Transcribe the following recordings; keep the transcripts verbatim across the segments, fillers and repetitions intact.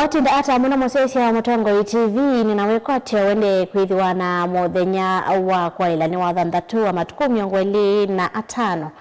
Watinda ata mũno mũsyaĩĩsya wa Mũtongoi T V, nĩna wĩkwatyo wende kwĩthĩwa na mũthenya wa kwaĩla nĩ wa thanthatũ wa matukũ mĩongo ĩlĩ na atano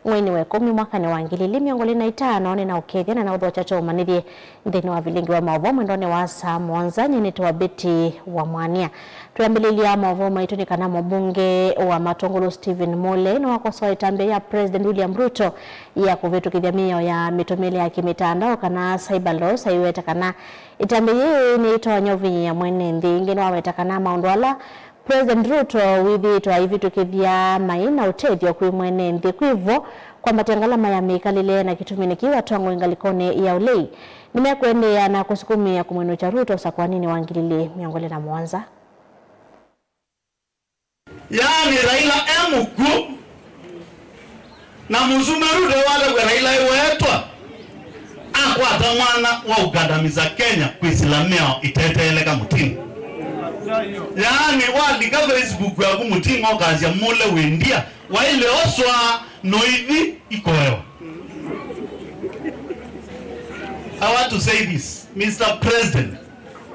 mweinĩ wa ĩkũmi mwakanĩ wa ngili ilĩ mĩongo ĩlĩ na itano. Nĩna ũkethya na na ũthokya tũũmanĩthye nthĩnĩ wa vilingi wa maũvoo mwendonĩ wa saa mũonza. Nyie nĩtawa Betty wa Mwania. Twĩambĩlĩlya maũvoo maitũ nĩ kana mũmbunge wa Matũngũlũ Stephen Mule nĩwakosoa ĩtambya ya President William Ruto ya kũvĩtũkĩthya mĩao ya mĩtũmĩle ya kĩmĩtandao kana cyber laws, aiweta kana ĩtambya yĩĩ nĩyĩtonya ũvinyĩĩa mwene nthĩ. Ĩngĩ nĩwaweta kana maũndũ ala President Ruto wĩthĩĩtwe aivĩtũkĩthya maĩ na ũtethyo kwĩ mwene nthĩ. Kwĩ vo, kwambatya ngalama ya mĩkalĩle na kĩtumi nĩkĩ atongoi ngalĩkonĩ ya ũlei nĩmekũendeea na kũsukumĩa kũmwinũkya Ruto ũsakũaninĩ wa ngili ilĩ mĩongo ĩlĩ na mũonza. Yaani Raila e mũkw'ũ, na mũsumbĩ Ruto watavw'a Raila ĩwetwa, akwata mwana wa ũkandamiza Kenya kwĩsĩla mĩao ĩteteeleka Mũting'a. Yaani walika Facebook yaku Mũting'a ũkasya Mule wĩ ndia, waĩle oswa noithi ikoewa. I want to say this, Mister President,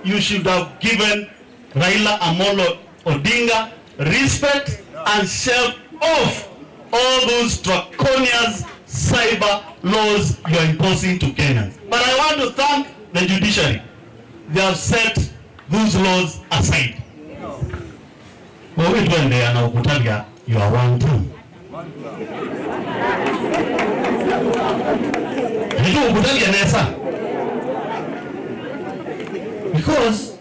you should have given Raila Amolo Odinga respect and shelf off all those draconian cyber laws you are imposing to Kenyans. But I want to thank the judiciary. They have set those laws aside. Kwa hiyo tuendelea na ukutavya you are one time. Nĩtũũkũtavya nesa. Because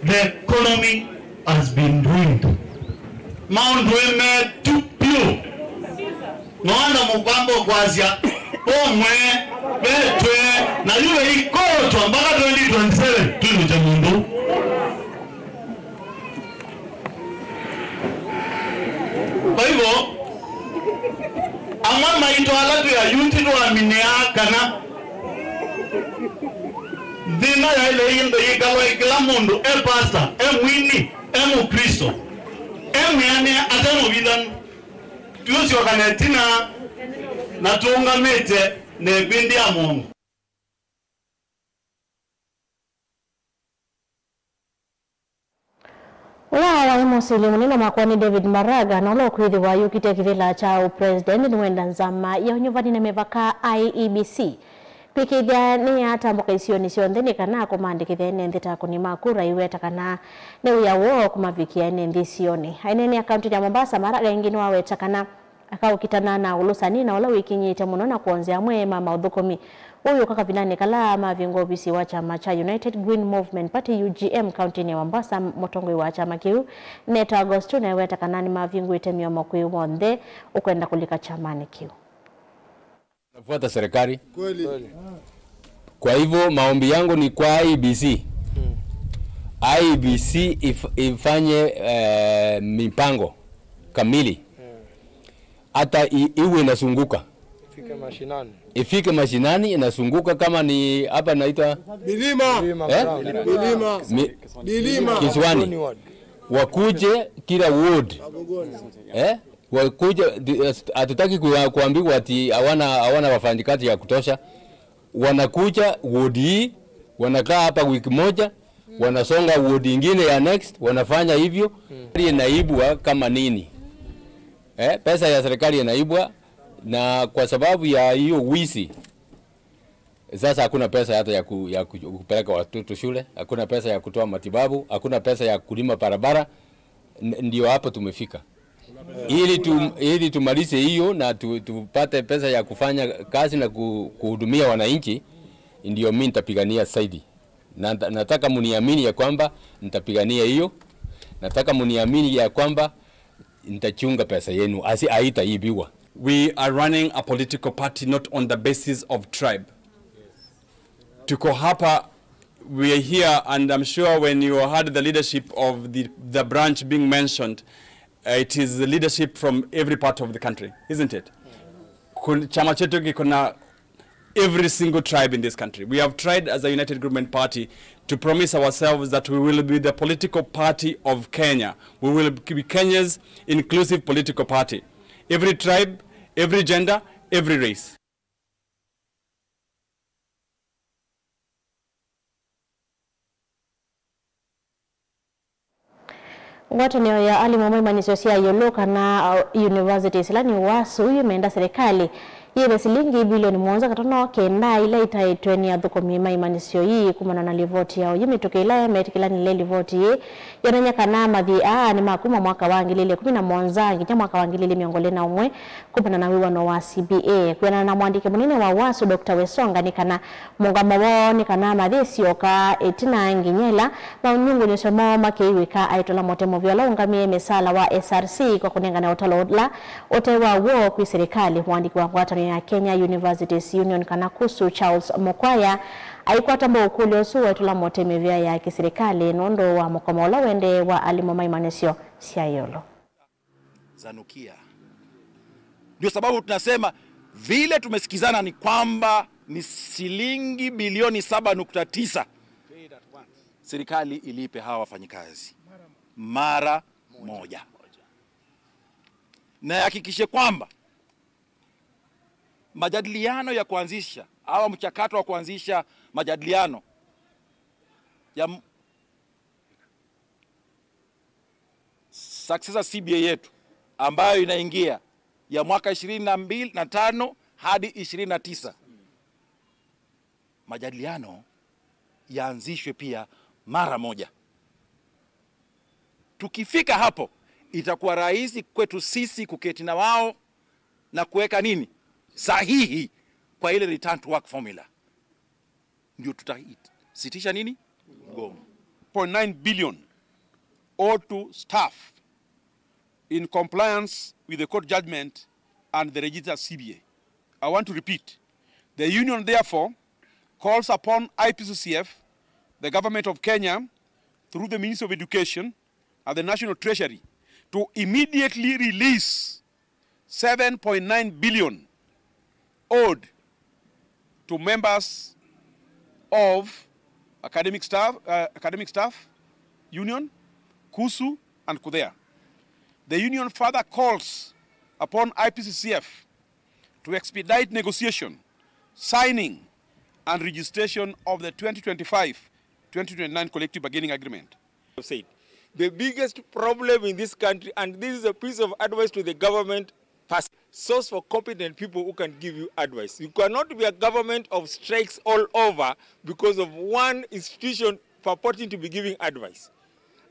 the economy has been ruined. Maũndũ ĩmetu piũ. Noanda mũkwamba kwasya, omwe, vetwe, na yu veikotwa mpaka twenty twenty-seven, twĩlũkye mũndũ. Kwa hivyo, amwe maitũ ala twĩ ayuti twaminĩaa kana nthĩ ĩno yaĩle ĩyĩmbe yĩkalwa ĩ kĩla mũndũ e pastor, e mwini, e mũkristo, e mwĩanĩe, ate mũvithanu. Tũsyokane ĩtina na tũũngamĩte na ĩvĩndĩ ya mũongo. Ũla waĩ mũsili mũnene makwa nĩ David Maraga, na ũla ũkwĩthĩwa ayũkite kĩvĩla kya ũpresident nĩwenda nzama ya ũnyuvani na mĩvaka, I E B C, kwĩkĩĩthya nĩyatambũka isionĩ syonthe nĩ kana kũmaandĩkĩthya ene nthĩ ta akũni ma kura, aiweta kana nĩ wĩa woo kũmavikĩa ene nthĩ isionĩ. Aineenea kauntinĩ ya Mombasa, Maraga ĩngĩ nĩwaweta kana akaũkitana na ũlũsani na ũla wĩkinyĩte mũno na kwonzea amwe ma maũthũkũmi. Ũyũ ũka kavindanĩ kala mavingũa ovisi wa kyama kya United Green Movement Party, U G M, kauntinĩ ya Mombasa. Mũtongoi wa kyama kĩu, Neto Augustine, eweta kana nĩmavingũĩte mĩomo kwĩ w'onthe ũkwenda kũlika kyamanĩ kĩu. Nafuata serikali. Kweli. Kwa hivyo maombi yangu ni kwa I E B C. I E B C if-, ifanye, eh, mipango kamili. Hata i-, iwe inazunguka. Ifike mashinani. Ifike mashinani, inazunguka kama ni hapa inaitwa Milima. Milima. Eh? Ground. Milima. Mi-, Milima. Kisiwani. Ward. Wakuje kila ward. Eh? Wakuje, di-, hatutaki kuwa-, kuambiwa ati hawana, hawana wafanyikazi ya kutosha. Wanakuja ward hii, wanakaa hapa wiki moja, wanasonga ward ingine ya next, wanafanya hivyo. Serikali inaibwa kama nini? Eh, pesa ya serikali inaibwa, na kwa sababu ya hiyo wizi, sasa hakuna pesa hata ya ku-, ya ku-, kupeleka watoto shule, hakuna pesa ya kutoa matibabu, hakuna pesa ya kulima barabara. N-, ndio hapo tumefika. Ili tu-, ili tumalize hiyo na tu-, tupate pesa ya kufanya kazi na ku-, kuhudumia wananchi, ndio mimi nitapigania zaidi. Na nta-, nataka muniamini ya kwamba nitapigania hiyo. Nataka muniamini ya kwamba nitachunga pesa yenu, asi haitaibiwa. We are running a political party not on the basis of tribe. Tuko hapa, we are here, and I'm sure when you heard the leadership of the, the branch being mentioned, uh, it is the leadership from every part of the country, isn't it? Kun-, chama chetu kiko na every single tribe in this country. We have tried as a United Government Party to promise ourselves that we will be the political party of Kenya. We will be Kenya's inclusive political party. Every tribe, every gender, every race. Ngwatanĩo ya alimũ ma imanyĩsyo sya ĩũlũ kana, uh, universities ĩla nĩ WASU yĩmenda silikalĩ yĩve silingi bilioni mũonza katono kenda ila itaĩtwe nĩ athũkũmi ma imanyĩsyo ii kumana na livoti ya ũyu mĩtũkĩ ĩla metĩkĩlanile. Livoti ĩĩ yonany'a kana mathii aa nĩ ma kuma mwaka wa ngili ili ikũmi na mũonza nginya mwaka wa ngili ili mĩongo ĩlĩ na ũmwe kumana na wĩw'ano wa C B A. Kwĩanana na mũandĩki mũnene wa WASU, Doctor Wesonga, nĩ kana mũngamo woo nĩ kana mathĩ syoka ĩtina nginya ĩla manyungunyĩsyo moo makĩiw'ĩka. Aitũla mũtĩ mũvĩa ũla ũngamĩe mĩsaala wa S R C kwa kũnengane ũtalo ũla ũte wa w'o kwĩ silikalĩ. Mũandĩki wa ngwatanĩo ya Kenya Universities Union kana KUSU, Charles Mukwaya, aikwata mbau ũkũlyo ũsu wa aitũla mũtĩ mĩvĩa ya kĩsilikalĩ nũndũ wa mũkomo ũla ũendee wa alimũ ma imanyĩsyo sya ĩũlũ. Zanukia. Ndio sababu tunasema vile tumesikizana ni kwamba ni shilingi bilioni saba nukta tisa serikali ilipe hawa wafanyikazi mara moja, na ihakikishe kwamba majadiliano ya kuanzisha au mchakato wa kuanzisha majadiliano ya successor C B A yetu ambayo inaingia ya mwaka ishirini na mbili na tano hadi ishirini na tisa, majadiliano yaanzishwe pia mara moja. Tukifika hapo, itakuwa rahisi kwetu sisi kuketi na wao na kuweka nini, sahihi kwa ile return to work formula. Ndio tutasitisha nini, mgomo. Point nine billion owed to staff in compliance with the court judgment and the registered C B A. I want to repeat, the union therefore calls upon I P C C F, the government of Kenya, through the Ministry of Education and the National Treasury, to immediately release seven point nine billion owed to members of academic staff, uh, academic staff union, KUSU, and KUTHEA. The union further calls upon I P C C F to expedite negotiation, signing, and registration of the twenty twenty-five twenty twenty-nine collective bargaining agreement. Said, the biggest problem in this country, and this is a piece of advice to the government, first, source for competent people who can give you advice. You cannot be a government of strikes all over because of one institution purporting to be giving advice.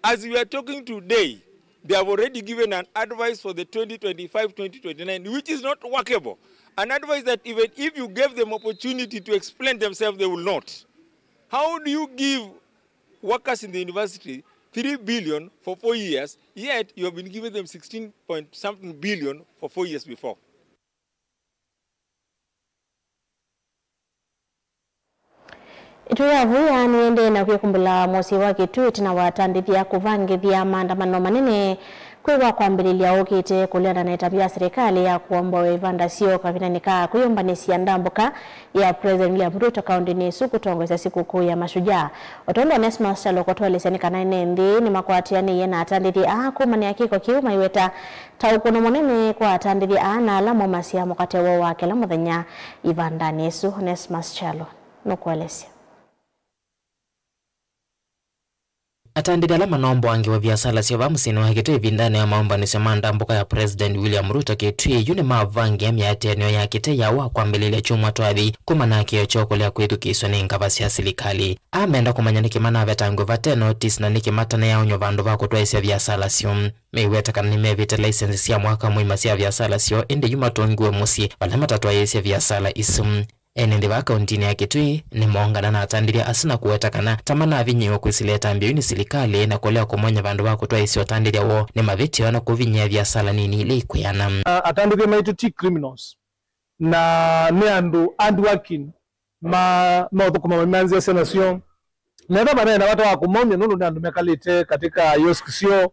As we are talking today, they have already given an advice for the twenty twenty-five twenty twenty-nine, which is not workable. An advice that even if you gave them opportunity to explain themselves, they will not. How do you give workers in the university three billion for four years, yet you have been giving them sixteen point something billion for four years before? Ĩtũĩ ya Vuya nĩendee na kwĩkumbũla mũsyĩ wa Kitui ĩtina wa atandĩthya kũvangĩthya maandamano manene kwĩ wa kwambĩlĩlya ũkĩte kũleana na ĩtambya ya silikalĩ ya kũomboa ivanda syoo kavindanĩ ka kwĩyũmbanĩsya ndambũka ya President William Ruto kaũndĩnĩ ĩsu kũtongoesya sikũkũ ya Mashujaa. O tondũ Onesmus Kyalo ũkũtũelesya nĩ kana ene nthĩ nĩmakwatĩanĩie na atandĩthya aa kũmanĩa kĩko kĩu maiweta ta ũkũno mũnene kwa atandĩthya aa na ala maumasya mũkate woo wa kĩla mũthenya ivandanĩ ĩsu. Onesmus Kyalo nũkũelesya. Atandĩthya ala manomboa ngewa viasala syoo vaa mũsyĩnĩ wa Kitui ĩvindanĩ ya maũmbanĩsyo ma ndambũka ya President William Ruto Kitui yu nĩmavangĩa myaatĩanĩo ya kĩtĩ ya wa kwambĩlĩlya kyumwa twathi kuma na kĩo kyoo kũlea kwĩthukĩĩsw'a nĩ ngava sya silikalĩ. Aa menda kũmanya nĩkĩ manavetangw'a vate notice na nĩkĩ matanĩaonywa vandũ va kũtwaĩsya viasala syoo. Meiweta kana nĩmevĩte laisenzi sya mwaka mũima sya viasala syoo, ĩndĩ yu matũngiwe mũsyĩ vala matatwaĩĩsye viasala isu. Ene nthĩ vaa kauntinĩ ya Kitui nĩmoongana na atandĩthya asu na kũweta kana ta manavinyĩĩwe kwĩsĩla ĩtambya yu nĩ silikalĩ na kũlea kũmony'a vandũ va kũtwaĩĩsya ũtandĩthya woo nĩ mavĩtyo na kũvinyĩĩa viasala nini ila ikwĩana. A- Atandĩthya maitũ ti criminals, na nĩ andũ hardworking, ma- maũthũkũma maimanzĩa syana syoo. Nethwa vanaĩ na vata wa kũmony'a nũndũ nĩ andũ mekalĩte katika kiosk syoo,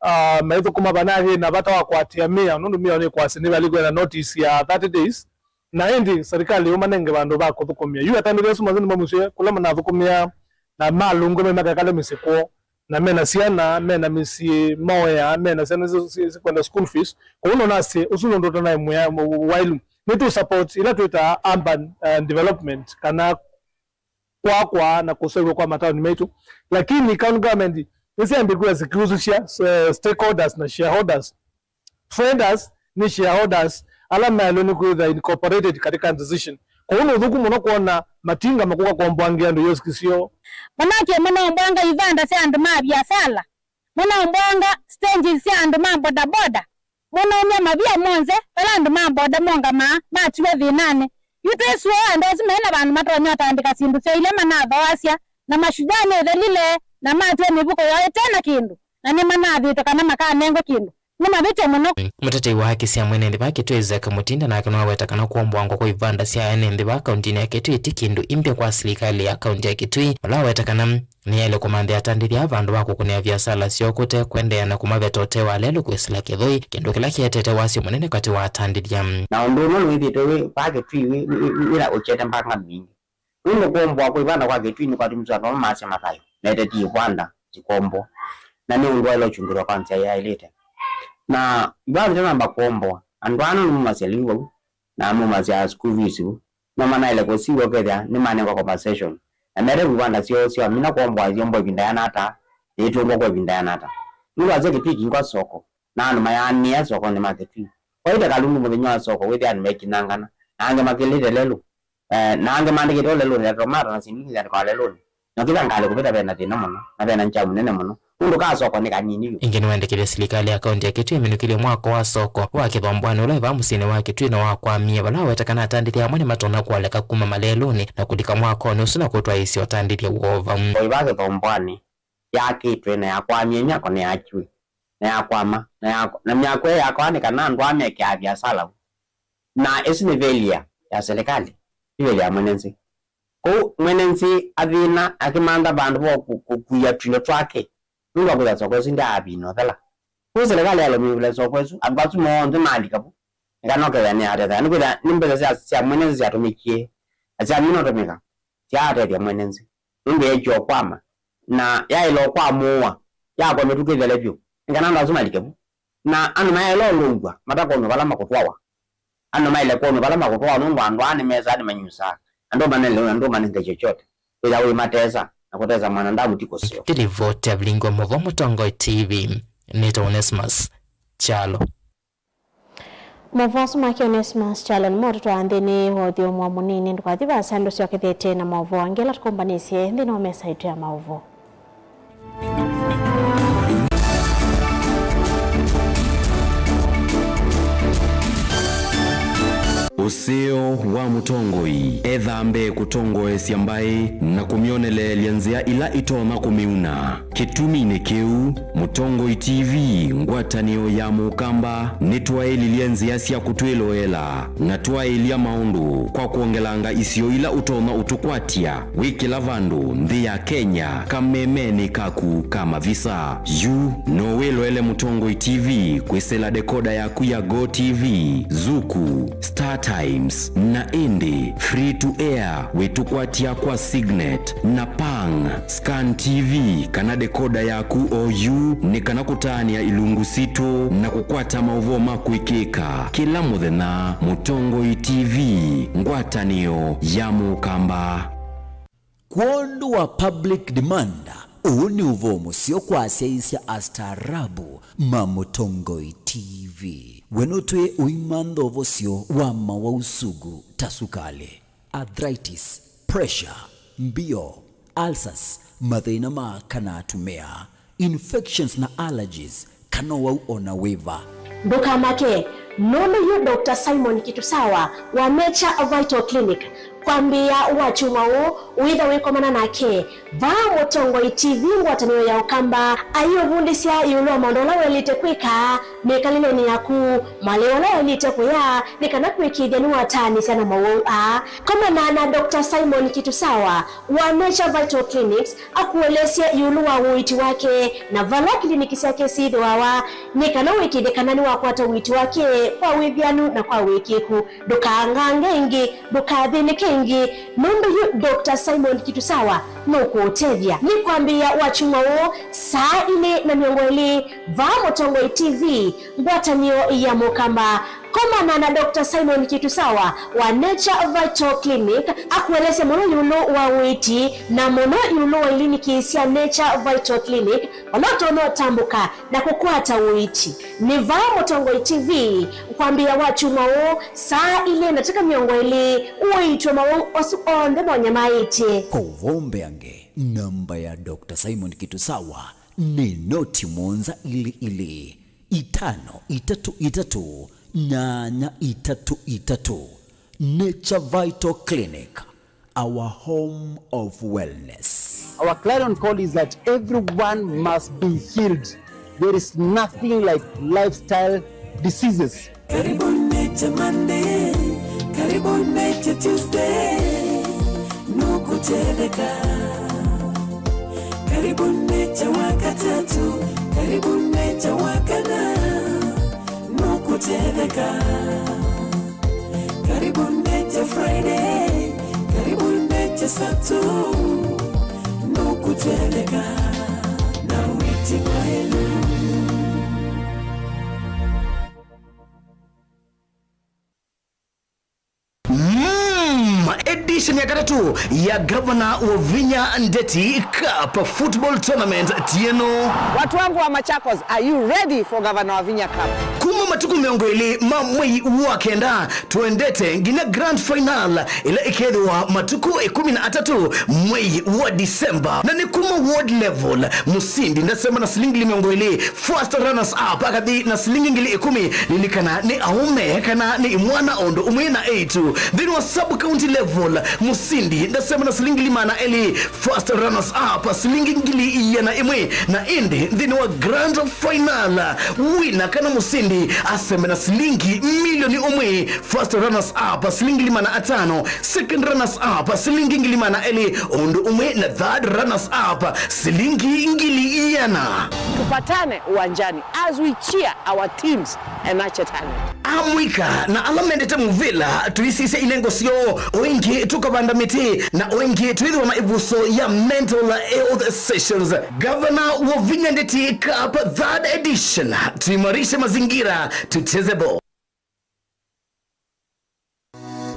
ah, maithũkũma vanaĩ na vata wa kũatĩa mĩao, nũndũ mĩao nĩkwasya nĩvalikwe na notice ya thirty days, na ĩndĩ serikali yũmanenge vandũ va kũthũkũmĩa. Yu atandĩthya asu masu nĩmamũsye kũla manathũkũmĩa na malũngwe me makekale mĩsyĩ kwoo, na mena syana, mena mĩsyĩ maoyaa, mena syana si- si- sikwenda school fees. Kwoou nonasye ũsu nũndũ ũtanaĩ mwĩa wailu. Nĩtũ support ila twĩtaa urban, uh, development, kana kwakwa na kũseũvw'a kwa mataoni maitũ. Lakini county government nĩsyambĩĩe kwĩasya kĩusũsya, eh, stakeholders na shareholders. Vendors nĩ shareholders ala maĩlwe nĩ kwĩthĩwa incorporated katika decision. Kwoou nĩ ũthũku mũno kwona matinga makũka komboangĩa andũ ioski syoo. Manake manaomboanga ivanda sya andũ ma viasala, manaomboanga stages sya andũ ma bodaboda, manaumya mavia monthe vala andũ ma boda mongamaa matiwe thĩnanĩ. Yu twĩsũa andũ asu maĩ na vandũ matonya ũtandĩka syĩndũ syoo ila manathoasya, na mashujaa nĩ ũthelile, na matiwe mĩvuko yoo ĩte na kĩndũ, na nĩmanathĩtwe kana makanengwe kĩndũ. Nĩ mavĩtyo mũno. Mũtetei wa haki sya mwene nthĩ va Kitui Isaac Mutinda nake nĩwaweta kana kũomboangwa kwa ivanda sya ene nthĩ va kauntinĩ ya Kitui ti kĩndũ imbya kwa silikalĩ ya kaunti ya Kitui, vala waweta kana nĩyaĩle kũmanthĩa atandĩthya vandũ va kũkũnĩa viasala syoo kũte kwendeea na kũmaveta ũtee wa lelũ kwĩsĩla kĩthũi, kĩndũ kĩla kĩetete wasyo mũnene katĩ wa atandĩthya. Na ũndũ ũmwe nĩwĩthĩĩtwe wĩ vaa Kitui wĩ, wĩ, wĩ, wĩna ũkyete mbanga mbingĩ. Nũndũ kũomboa kwa ivanda kwa Kitui nĩkwatumisye andũ amwe maasya mathayo, metetie ivanda sikombwa, na nĩ ũndũ waĩle ũkyungĩlwa kwa nzĩa yaĩlĩte. Na ivanda itanamba kũomboa, andũ aa nũndũ maumasya lĩu vau, na maumasya school fees vu, no manaĩle kũsiw'a ũkethĩa nĩmanengwa compensation, na mete vu ivanda syoo syamina kũomboa, syombwa ĩvinda yana ata, yĩtũngwa kwa ĩvinda yana ata. Nũndũ wasya Kitui kĩingwa soko, na andũ mayaanĩa sokonĩ ma Kitui. Kwaĩte kalungu mũthenya wa soko, wĩthĩa andũ mekinyangana, na angĩ makĩlĩte lelũ, eh, na angĩ maandĩkĩte ũlelũnĩ, na tomata na syĩndũ ingĩ syandĩkawa lelũnĩ. Na ũkĩtha ngalĩ kũvĩta vena thĩna mũno, na vena njamu nene mũno, nũndũ ka soko nĩ kanini vyũ. Ĩngĩ nĩwendekethya silikalĩ ya kaunti ya Kitui ĩminũkĩlye mwako wa soko wa kĩthombwanĩ ũla wĩ vaa mũsyĩnĩ wa Kitui na wakwamie, vala waweta kana atandĩthya amwe nĩmatonya kũoleka kuma malelũnĩ na kũlika mwakonĩ ũsu na kũtwaĩĩsya ũtandĩthya wova. O ĩvaa kĩthombwanĩ, yakĩtwe na yakwamie myako nĩyaakiwe, na yakwama, na ya-, na myako ĩyo yakwaa nĩ kana andũ aa mekeaa viasala vu. Na ĩsu nĩ failure ya silikalĩ, ti failure ya mwene nzĩ. Kwoou mwene nzĩ athĩna akĩmantha vandũ va kũ-, kũkuia tũindo twake, nũndũ wa kwĩtha soko ĩsu ndyaavina ũthela. Kwoou silikalĩ yaĩle ũmĩvĩla soko ĩsu, andũ asu monthe malika vu, nĩ kana ũkethĩa nĩyatetheka. Nĩkwĩthĩa nĩ mbesa sya, sya mwene nzĩ syatũmĩkie, na syamina ũtũmĩka, syaatethya mwene nzĩ. Nũndũ yeekie ũkwama, na yaĩle ũkwamũũa, yakwa mĩtũkĩ ĩthele vyũ, nĩ kana andũ asu malike vu. Na andũ mayaĩle ũlũngw'a matakwonw'a vala makũtwawa. Andũ maĩle kwonw'a vala makũtwawa, nũndũ andũ aa nĩmesaa, nĩmanyusaa, na ndũmanenga, na ndũmanenga chochote. Wĩtha wĩmatesa, na kũtesa mwanadamu ti kũseo. Ĩlivoti ya vilingi wa mũvo Mũtongoi T V, nĩtawa Onesmus Kyalo. Maũvoo asu make Onesmus Kyalo nĩmo ũtũtwaa nthĩnĩ wa ũthũmũo mũnini. Ndũkathi vaasa, ndũsyokethete na maũvoo angĩ ala tũkũmbanĩsye nthĩnĩ wa mesa itũ ya maũvoo. Ũseo wa mũtongoi ethaa mbee kũtongoesya mbaĩ na kũmyoneleelya nzĩa ila itonya kũmĩuna. Kĩtuminĩ kĩu, Mũtongoi T V, ngwatanĩo ya Mũkamba, nĩtwaĩlilye nzĩa sya kũtwĩloela na twaĩlya maũndũ kwa kwongelanga isio ila ũtonya ũtũkwatya wĩ kĩla vandũ nthĩ ya Kenya kamemenĩ kaku ka mavisa. Yu no wĩloele Mũtongoi T V kwĩsĩla dekoda yaku ya Go T V, Zuku, Star Times, na ĩndĩ free to air wĩtũkwatya kwa Signet na Pang. Scan T V kana dekoda yaku oyu nĩ kana kũtaanĩa ilungu sitũ na kũkwata maũvoo ma kwĩkĩka kĩla mũthenya. Mũtongoi T V, ngwatanĩo ya Mũkamba. Kwondũ wa public demand, ũũ nĩ ũvoo mũseo kwa asyaĩĩsya astaarabu ma Mũtongoi T V. We nũtwĩe ũimantha ũvosyo wa mawau sugu ta sukalĩ, arthritis, pressure, mbio, ulcers, mathĩna ma aka na atumĩa, infections na allergies, kana ũwau o na wĩva. Ndũkamake, nũndũ yu Doctor Simon Kitusawa wa Nature Vital Clinic kwambĩĩa wakyumwa ũũ ũĩtha wĩkomana nake vaa Mũtongoi T V ngwatanĩo ya Ũkamba, aiũvundĩsya ĩũlũ wa maũndũ ala waĩlĩte kwĩka mĩkalĩlenĩ yaku, malĩu ala waĩlĩte kũya nĩ kana kũĩkĩĩthya nĩwataanĩsya na mawau aa. Komana na Doctor Simon Kitusawa wa Nature Vital Clinics akũelesye ĩũlũ wa ũiiti wake na vala kiliniki syake syĩthĩawa, nĩ kana ũĩkĩĩthye kana nĩwakwata ũiiti wake kwa wĩvĩanu na kwa wĩkĩĩku. Ndũkangange ĩngĩ, ndũkathĩnĩke ĩngĩ, nũndũ yu Doctor Simon Kitusawa nũkũũtethya. Nĩ kwambĩĩa wakyumwa ũũ saa ilĩ na mĩongo ĩlĩ vaa Mũtongoi T V, ngwatanĩo ya Mũkamba. Komana na Doctor Simon Kitusawa wa Nature Vital Clinic akũelesye mũno ĩũlũ wa ũiiti na mũno ĩũlũ wa iliniki sya Nature Vital Clinic, vala ũtonya ũtambũka na kũkwata ũiiti. Nĩ vaa Mũtongoi T V kwambĩĩa wakyumwa ũũ saa ilĩ ndatĩka mĩongo ĩlĩ ũiitwe maũu asu onthe monyamaĩtye. Kwa ũvoo mbeange, namba ya Doctor Simon Kitusawa nĩ noti mũonza ilĩ ilĩ, itano itatũ itatũ, nyanya itatũ itatũ. Nature Vital Clinic, our home of wellness. Our clarion call is that everyone must be healed. There is nothing like lifestyle diseases. Karibu Nature Monday, karibu Nature Tuesday, nũkũtetheka. Karibu Nature Wakatatu, karibu Nature Wakana, nũkũtetheka. Karibu Nature Friday, karibu Nature Saturday, nũkũtetheka na ũiiti mwaĩlu. Mm, edition ya katatũ ya Gavana Wavinya Ndeti Cup Football Tournament ti ĩno. Watu wangu wa Machakos, are you ready for Gavana Wavinya Cup? Kuma matukũ mĩongo ĩlĩ ma mwei wa kenda, tũendete nginya grand final ĩla ĩkethĩwa matukũ ĩkũmi na atatũ mwei wa December. Na nĩ kuma ward level, mũsindi ndasema na silingi ngili mĩongo ĩlĩ, first runners up akathi na silingi ngili ĩkũmi. Lilikana nĩ aũme kana nĩ imwana o ũndũ ũmwe na eĩtu. Nthĩnĩ wa sub county level, mũsindi ndasema na silingi ngili maana elĩ, first runners up silingi ngili iana ĩmwe. Na ĩndĩ nthĩnĩ wa grand final, wina kana mũsindi asembe na silingi milioni ũmwe, first runners up silingi ngili maana atano, second runners up silingi ngili maana elĩ, o ũndũ ũmwe na third runners up silingi ngili iana. Tupatane uwanjani as we cheer our teams and nurture talent. Amũika na ala mendete mũvĩla, tũisisya inengo syoo, o ĩngĩ tũkavanda mĩtĩ, na o ĩngĩ twĩthĩwa na ĩvuso ya mental health sessions. Gavana Wavinya Ndeti Cup third edition, tuimarishe mazingira, tucheze ball.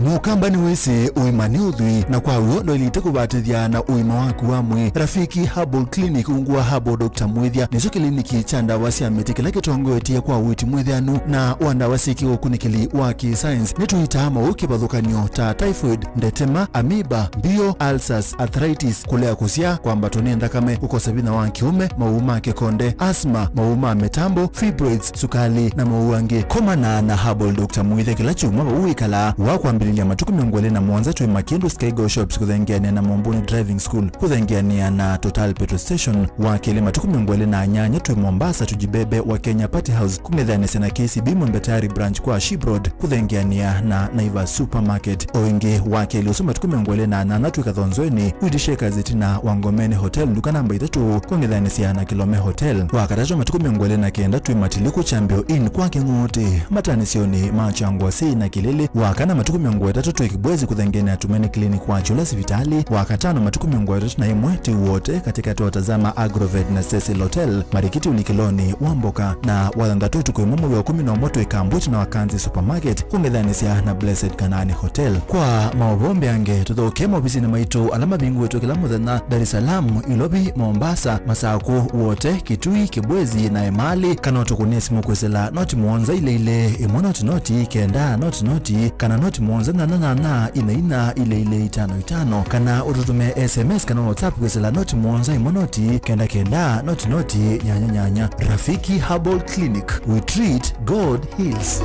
Mũkamba nĩwĩsĩ ũima nĩ ũthwii, na kwa w'o ndwaĩlĩte kũvatĩthya na ũima waku wa mwĩĩ. Rafiki Herbal Clinic ungu wa Herbal Doctor Mwĩthya nĩkyo kĩliniki kya ndawa sya mĩtĩ kĩla kĩtongoetye kwa ũiiti mwĩthĩanu na wa ndawa syĩ kĩũkunĩkĩli wa kĩ-science. Nĩtũitaa maũũ kĩvathũkany'o ta typhoid, ndetema, amoeba, mbio, ulcers, arthritis, kũlea kũsyaa, kwambatwa nĩ nthakame, kũkosa vinya wa kĩũme, maũũ ma kĩkonde, asthma, maũũ ma mĩtambo, fibroids, sukali, na maũũ angĩ. Komana na Herbal Doctor Mwĩthya kĩla kyumwa vau wĩkalaa. Wa kwambĩlĩlya matukũ mĩongo ĩlĩ na mũonza twĩ Makindu Skygo Shops kũthengeanĩa na Mombuni Driving School, kũthengeanĩa na Total Petrol Station. Wa kelĩ matukũ mĩongo ĩlĩ na nyanya twĩ Mombasa Tujibebe wa Kenya Party House, kũng'ethanĩsya na K C B Mwembe Tayari Branch kwa Ship Road, kũthengeanĩa na Naivas Supermarket. O ĩngĩ, wa kelĩ ũsu matukũ mĩongo ĩlĩ na nyanya twĩ Kathonzoeni, Wheat Shakers ĩtina wa Ngomeni Hotel, nduka namba itatũ, kũng'ethanĩsya na Kilome Hotel. Wa katatũ matukũ mĩongo ĩlĩ na kenda twĩ Matiliku Chambio Inn kwa Kĩng'ũtĩ, matanĩsyonĩ ma Kyangwasi na Kĩlĩlĩ. Wa kana matukũ mĩongo ĩtatũ twĩ Kibwezi kũthengeanĩa na Tumaini Clinic kwa Kyũla sivitalĩ. Wa katano matukũ mĩongo ĩtatũ na ĩmwe twĩ Wote katĩkatĩ wa Tazama Agrovet na Cecil Hotel, marikiti ũlikĩlonĩ wa mboka. Na wa thanthatũ ũtukũ ĩmwe mwei wa kũmi na ũmwe twĩ Kambuti na Wakanzi Supermarket, kũng'ethanĩsya na Blessed Kanani Hotel. Kwa maũvoo mbeange, tũthokee maovisinĩ maitũ ala mavingũĩtwe kĩla mũthenya, Dar es Salaam, Ilovi, Mombasa, Masakũ, Wote, Kitui, Kibwezi na Emali, kana ũtũkũnĩe simũ kwĩsĩla noti mũonza ilĩ ilĩ, ĩmwe noti noti, kenda noti noti, kana noti mũonza nyanya nyanya, ina ina, ilĩ ilĩ, itano itano, kana ũtũtũmĩe S M S kana WhatsApp kwĩsĩla noti mũonza ĩmwe noti, kenda kenda, noti noti, nyanya nyanya. Rafiki Herbal Clinic, we treat, God heals.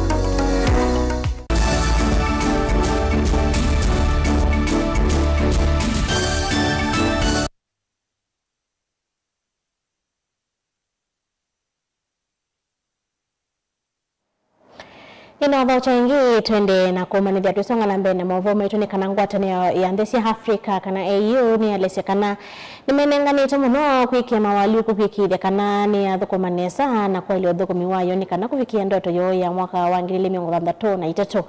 Nĩnaũthaũkya ĩngĩ, twende na kũmanyĩthya twĩsonga na mbee na maũvoo maitũ nĩ kana ngwatanĩo ya nthĩ sya Africa kana A U nĩyalesya kana nĩmenenganĩte mũno kwĩkĩa mawalyũku kwĩkĩĩthya kana nĩyathũkũma nesa na kwaĩlya ũthũkũmi wayo nĩ kana kũvikĩa ndoto yoo ya mwaka wa ngili ilĩ mĩongo thanthatũ na itatũ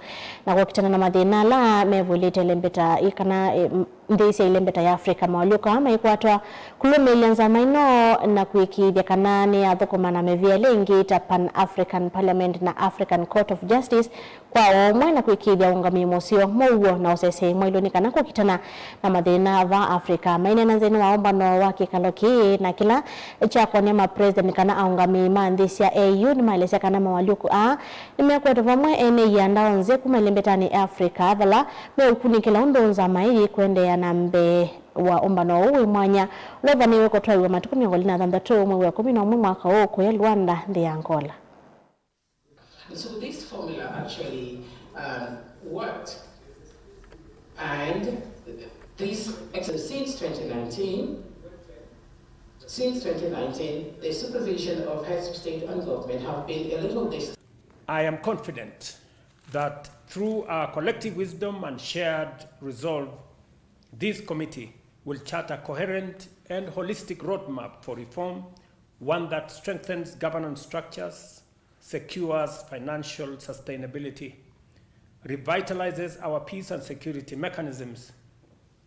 na kũkitana na mathĩna ala mevũlĩte ĩlembeta ĩ kana, e, m-, nthĩ sya ĩlembeta ya Africa. Mawalyũku aa maikwatwa kũlũmĩĩlya nzama ĩno na kũĩkĩĩthya kana nĩyathũkũma na mĩvĩa ĩla ĩngĩ ta Pan African Parliament na African Court of Justice. Justice kwa o ũmwe na kwĩkĩĩthya ũngamĩi mũseo, mũuo na ũseseĩ mwaĩlu nĩ kana kũkitana na mathĩna va Africa. Maineena nthĩnĩ wa ũmbano wa kĩkalo kĩĩ na kĩla kyakonia ma president kana aũngamĩi ma nthĩ sya A U, nĩmaelesya kana moalyũku aa nĩmekwetwe vamwe ene ianda onthe kuma ĩlembetanĩ ya Africa, vala meũkunĩkĩla ũndũ nzama ĩĩ kũendeea na mbee wa ũmbano ũũ wĩ mwanya, ũla ũvanĩĩwe kũtwaiwa matukũ mĩongo ĩlĩ na thanthatũ mwei wa ĩkũmi na ũmwe mwaka ũũ kũya Luanda, nthĩ ya Angola. And so this formula actually, um, worked. And this, since twenty nineteen, since twenty nineteen, the supervision of heads of state and government have been a little distant. I am confident that through our collective wisdom and shared resolve, this committee will chart a coherent and holistic roadmap for reform, one that strengthens governance structures, secures financial sustainability, revitalizes our peace and security mechanisms,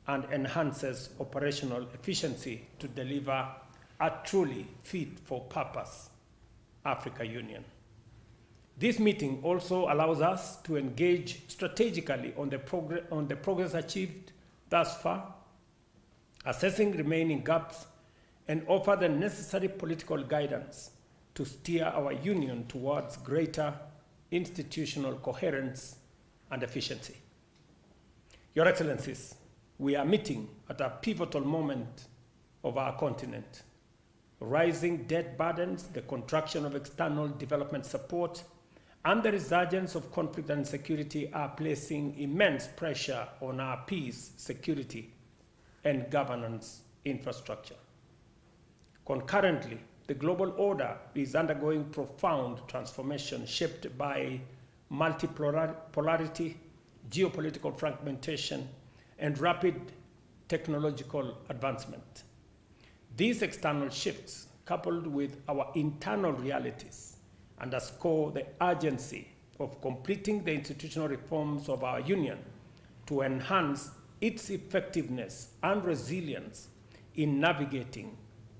and enhances operational efficiency to deliver a truly fit-for-purpose Africa Union. This meeting also allows us to engage strategically on the progr-, on the progress achieved thus far, assessing remaining gaps, and offer the necessary political guidance to steer our Union towards greater institutional coherence and efficiency. Your Excellencies, we are meeting at a pivotal moment of our continent. Rising debt burdens, the contraction of external development support, and the resurgence of conflict and insecurity are placing immense pressure on our peace, security, and governance infrastructure. Concurrently, the global order is undergoing profound transformation shaped by multipolarity, geopolitical fragmentation, and rapid technological advancement. These external shifts, coupled with our internal realities, underscore the urgency of completing the institutional reforms of our Union to enhance its effectiveness and resilience in navigating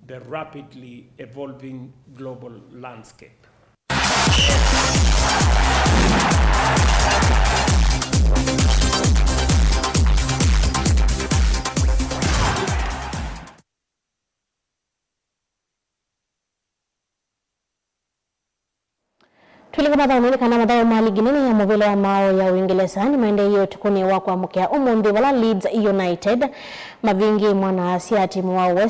the rapidly evolving global landscape. Twĩlĩka mathaũnĩ nĩ kana mathaũ ma ligi nene ya mũvĩla wa maaũ ya Ũingelesa nĩmaendeeie ũtukũnĩ wa kwamũkĩa ũmũnthĩ, vala Leeds United mavingĩe mwana-a-asa timu wa West